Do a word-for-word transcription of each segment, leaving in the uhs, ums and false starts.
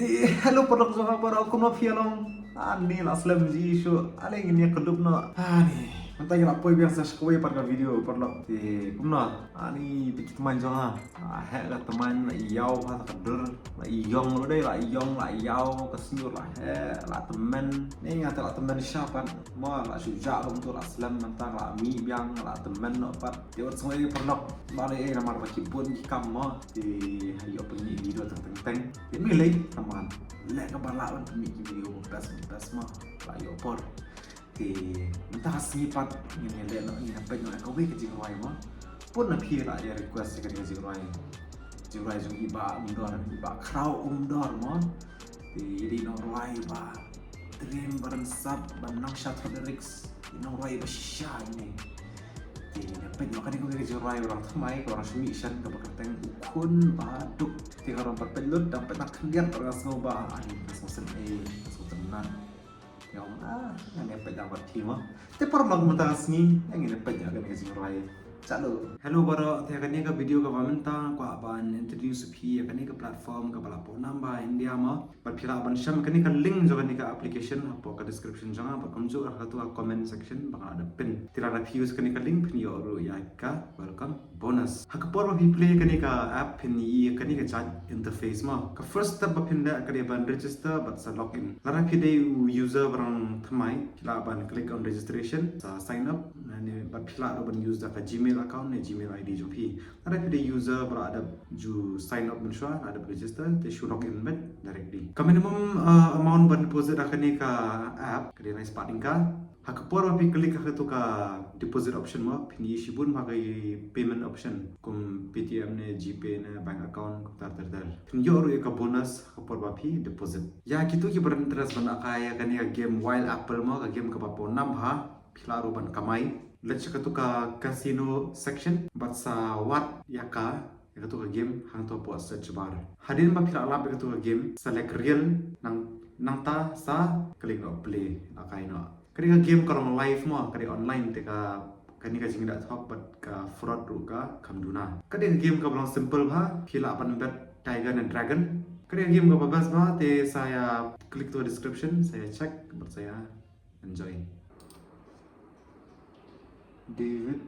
Eh, hello paralok jong nga, paralok kumno phi ïa long? Ani la slem ji shu. Ani ngin ïa kdup noh. Ani mynta ngi la poi biang sa sha kawei pat ka video paralok. Te kumno? Ani phi tip tymmen jong nga. Ah, heh, ka tymmen la ïaw ha ka dur. La ïong, la dei, la ïong, la ïaw, ka snier la heh, la tymmen. Ni nga te la tymmen sha pat. Mo la shu jah kumto la slem mynta la mih biang la tymmen noh pat. Te wat sngew ei paralok. Balei? Namar ba ki bun ki kam mo. Te ha ïoh pynmih video teng teng teng. Te mih lei namar leh kaba lah ban pynmih ki video ba best ba best mo. La ïoh por. Te mynta ka sngi pat ngin ïa leh noh, ngin ïa peit noh ïa kawei ka jingrwai mo. Bun na phi la ïa request ïa kane ka jingrwai. Jingrwai jong i Bah Umdor, i Bah Khraw Umdor mo. Te ïa dei nongrwai ba dream ba rynsap ba nang sha thot lyrics. I nongrwai ba shisha ine. Te ngin ïa peit noh kane kawei ka jingrwai ba rang thymmai, ba rang shu mih shen, kaba kyrteng U Khun Baduk. Te nga rang pat peit lut, dang peit na khyndiat ba nga sngew ba ani, nga sngew sngewsynei, nga sngewtynnat. Ïa, ah, ngan ïa peit da bad phi mo. Te paralok mynta ka sngi, ïa ngin ïa peit ïa kane ka jingrwai. Chalo. Hello baroh, te ha kane ka video kaba mynta kwah ban introduce phi ïa kane ka platform kaba la pynpaw nam ba India mo. Bad phi lah ban shem kane ka link jong kane ka application hapoh ka description jong nga bad kumjuh ha kato ka comment section ba nga la dep pin. Te lada phi use kane ka link phin ïoh ruh ïa ka welcome bonus. Ha ka por ba phi play kane ka app phin ïoh ïa kane ka jait interface mo. Ka first step ba phin leh ka dei ban register bad sa log in. Lada phi dei u user ba rang thymmai, phi lah ban click on registration, sa sign up, ne bad phi lah ruh ban use da ka Gmail account ne Gmail I D jong phi. Lada phi dei user ba la dep ju sign up mynshuwa, la dep register, te shu log in beit directly. Ka minimum, uh, amount ban deposit ha kane ka app ka dei lai spah tyngka. Ha ka por ba phi click ha kato ka deposit option mo, phin ïoh shibun bha ki payment option kum Paytm ne, GPay ne, bank account, ter ter ter. Phin ïoh ruh ïa ka bonus ha ka por ba phi deposit. Ïa kito kiba interest ban lehkai ïa kane ka game Wild Apple mo, ka game kaba pynpaw nam bha, phi lah ruh ban kamai. Leit sha kato ka casino section bad sa wad ïa ka ïa kato ka game hangto hapoh search bar. Hadien ba phi la lap ïa kato ka game, select real, nang, nangta sa click noh play, lehkai noh. Kane ka game ka long live mo, ka dei online te ka, kane ka jingïada thok bad ka fraud ruh ka kham duna. Ka dei ka game kaba long simple bha, phi lah ban bet tiger ne dragon. Ka dei ka game kaba best bha, te sa ïa click to description, sa ïa check bad sa ïa enjoy. David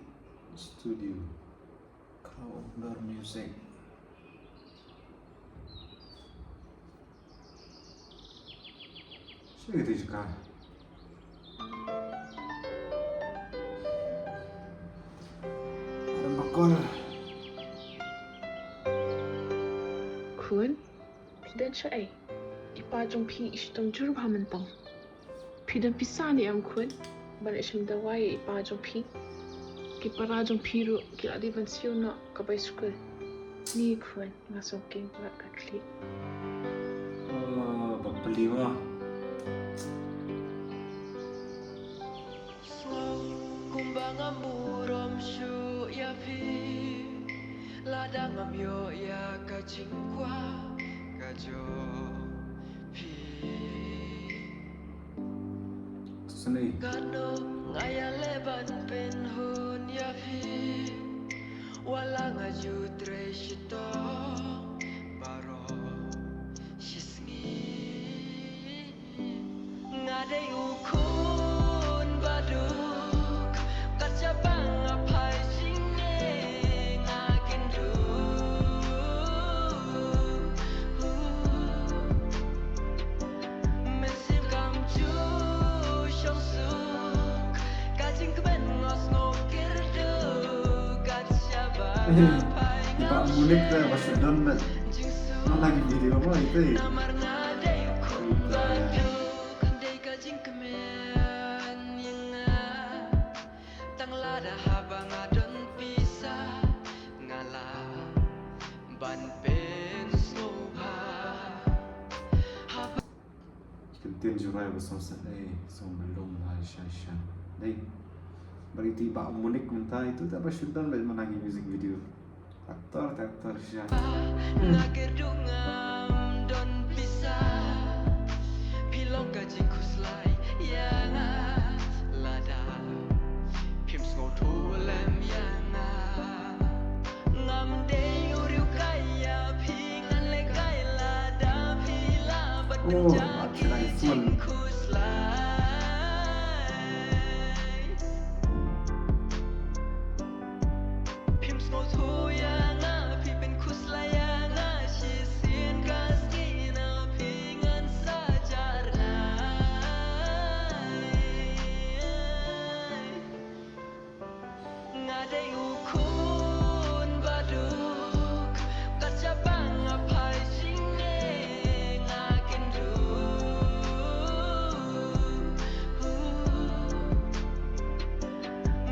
Studio. Crowd Music. Shu ïa kata jaka. Adam bakor. Khun, phi don shaei? I pa jong phi i shitom jur bha mynta. Phi don pisa ne em khun? Ban leit shim dawai ïa i pa jong phi. Ki para jong phi ruh ki la dei ban siew noh ka bai skul. Ni khun, nga sngewkhia palat ka khlieh. Oh, ba peli mo. Kumba ngam burom shuh ïa phi, lada ngam ïoh ïa ka jingkwah ka jong phi. Sngewsynei. Katno nga ïaleh ban pynhun ïa phi, wat la nga ju trei shitom baroh shisngi. Nga dei u khun baduk, kat shaba nga phai jingneng nga kynduh. Mynsiem kam ju shong suk, ka jingkmen nga sngew kyrduh, kat shaba nga phai. Ba munik te ba shu don met. Mana ki video mo ite. Namar nga dei u khun baduk. Kan dei ka jingkmen ïa nga. Tang lada haba nga don pisa, nga lah ban pynsngewbha. Haba. Kyntien Jurai ba sngewsynei, sngewbha lum ha sha sha. Dei. Bad ite i Bah Munik mynta ito te ba shu don bad mana ki music video. Actor te actor shisha. Nga kyrduh ngam don pisa, phi long ka jingkhuslai ïa nga. Lada phim sngewthuh lem ïa nga, ngam dei u riewkai ïa phi, ngan lehkai lada phi la Oh, wat khlaiñ sun. Nga dei u khun baduk, kat shaba nga phai jingeh nga kynduh.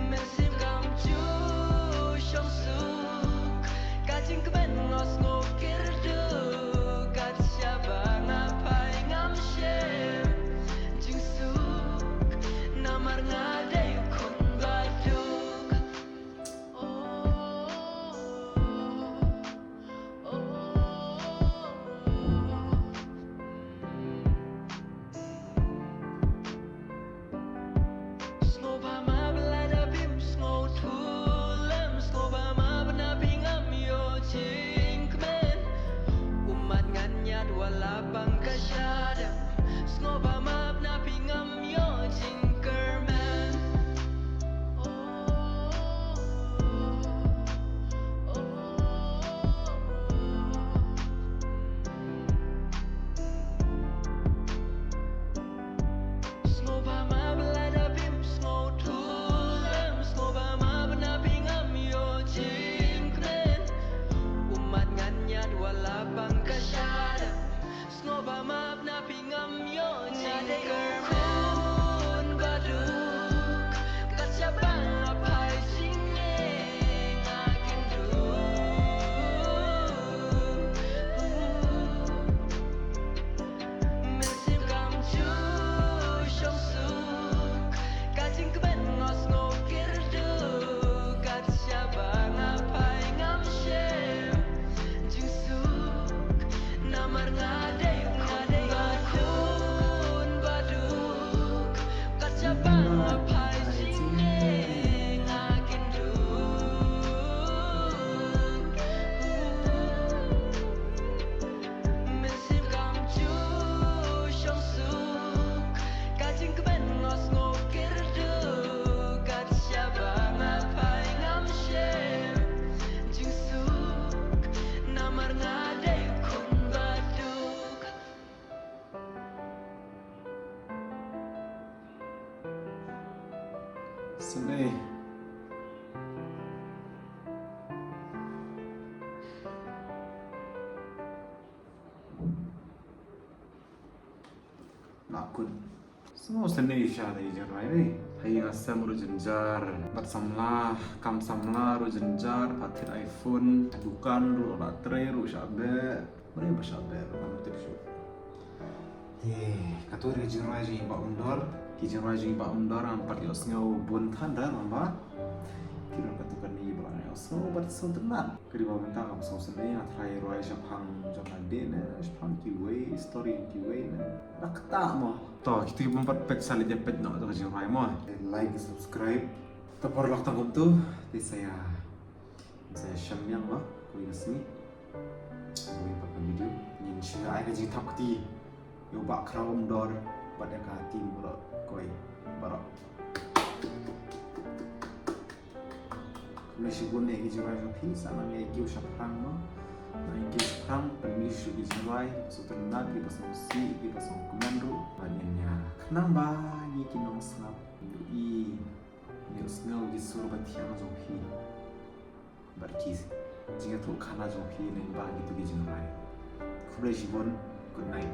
Mynsiem kam ju shong suk, ka jingkmen nga sngew kyrduh, kat shaba nga phai ngam shem jingsuk, namar nga dei u khun baduk. Sngewbha map lada phim sngewthuh lem, sngewbha map na phi ngam ïoh jingkmen. Ummat ngan ïaid wat la pang ka shadem, sngewbha map na phi ngam ïoh jingkyrmen. Sngewbha map lada phim sngewthuh lem, sngewbha map na phi ngam ïoh jingkmen. Ummat ngan ïaid wat la pang ka shadem, sngewbha map na phi ngam ïoh jingkyrmen. Nga dei u khun baduk, kat shaba nga phai jingeh nga kynduh. Mynsiem kam ju shong suk, ka jingkmen nga sngew kyrduh, kat shaba nga phai ngam shem jingsuk, namar nga dei, nga dei u khun baduk, kat shaba nga phai jingeh nga kynduh. Mynsiem kam ju shong suk, ka jingkmen nga sngew kyrduh, kat shaba nga phai ngam shem jingsuk, namar nga dei u khun baduk. Sngewsynei. Nakut. Sngewsynei shisha ïa ki jingrwai, eh. Ha ïing ha sem ruh jynjar, bad samla, kam samla ruh jynjar, pat thied iPhone, dukan ruh, la trei ruh shah beh. Mane ba shah beh ruh ngam tip shuh. Te kato ruh ki jingrwai jong i Bah Umdor, ki jingrwai jong i Bah Umdor ngam pat ïohsngew bun than re, namar ba ki ruh kato kane ba la ïohsngew bad sngewtynnat. Ka dei ba mynta ngam sngewsynei, nga tharai rwai shaphang jong lade ne shaphang kiwei, story kiwei ne. Dak ta mo. To, kito kiba ym pat peit sa leit ïa peit noh ïa ka jingrwai mo. Like, subscribe. To por lok tang kumto, te sa ïa, sa ïa shim biang mo, kawei ka sngi. Kawei pat ka video. Ngin sa ïa ai ka jingthap kti ïa u Bah Khraw Umdor bad ïa ka team baroh kawei baroh. Khublei shibun ïa ki jingrwai jong phi, sa nang ïa kiew shaphrang mo. Nang ïa kiew shaphrang, pynmih shuh ki jingrwai, sngewtynnat, kiba sngewsih, kiba sngewkmen ruh. Bad ngin ïa khnang ba ngi ki nongsngap ïohi, ïohsngew ki sur ba thiang jong phi. Bad ki jingïathuhkhana jong phi lyngba kito ki jingrwai. Khublei shibun, good night.